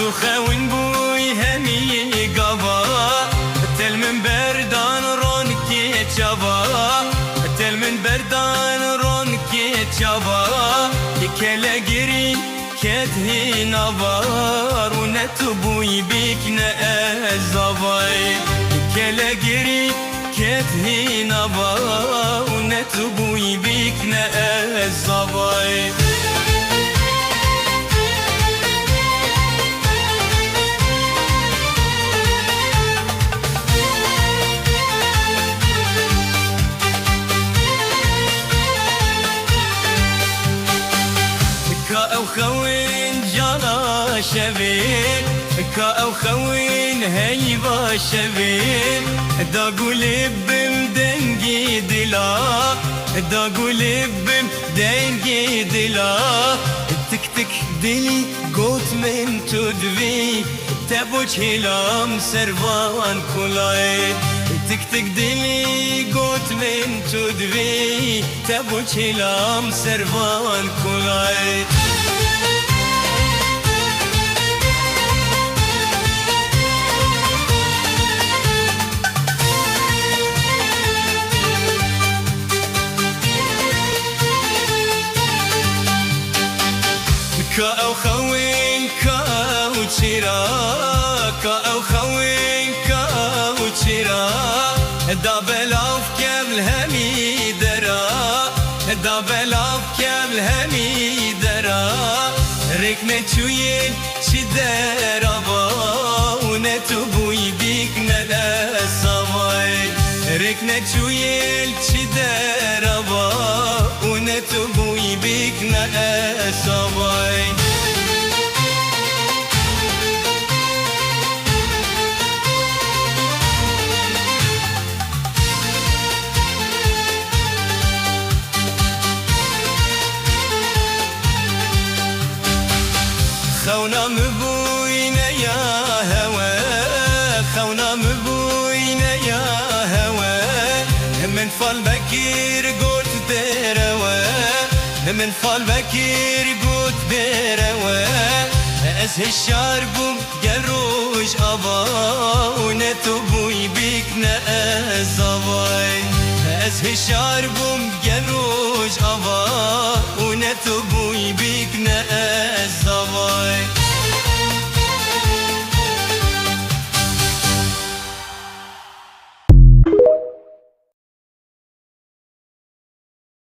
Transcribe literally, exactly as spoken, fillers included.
Xewin bûy hemî gava, tel min berdan ronkê çava, tel min berdan ronkê çava, kele girî ket hîna va, rûne tu bûy bîk ne ez zavay. Kele girî ket hîna va, rûne tu bûy bîk ne ez zavay. Ka ew xewin cana şevê, ka ew xewin heyva şevê, da gulê bim dengê dila, da gulê bim dengê dila, tik tik dilî got min tu divî. Te bo çêlam ser van kulay, tik tik dilî got min tu divî, te bo çêlam ser van kulay. Ka ew xewin ka ew çira, ka ew xewin ka ew çira, da belav kevl hemî dera, da belav kevl hemî dera, rêk neçûyên çi dera va, û ne tu bûy bîk ne ez savay. Rêk neçûyên çi dera va, û ne tu bûy bîk ne ez savay. Xewna mi bûyne ya hewe, xewna mi bûyne ya hewe. Min fal vekir got bêrewe, min fal vekir got bêrewe. Ez hişyar bûm gel roj ava, û ne tu bûy bîk ne ez avay. Ez hişyar bûm gel roj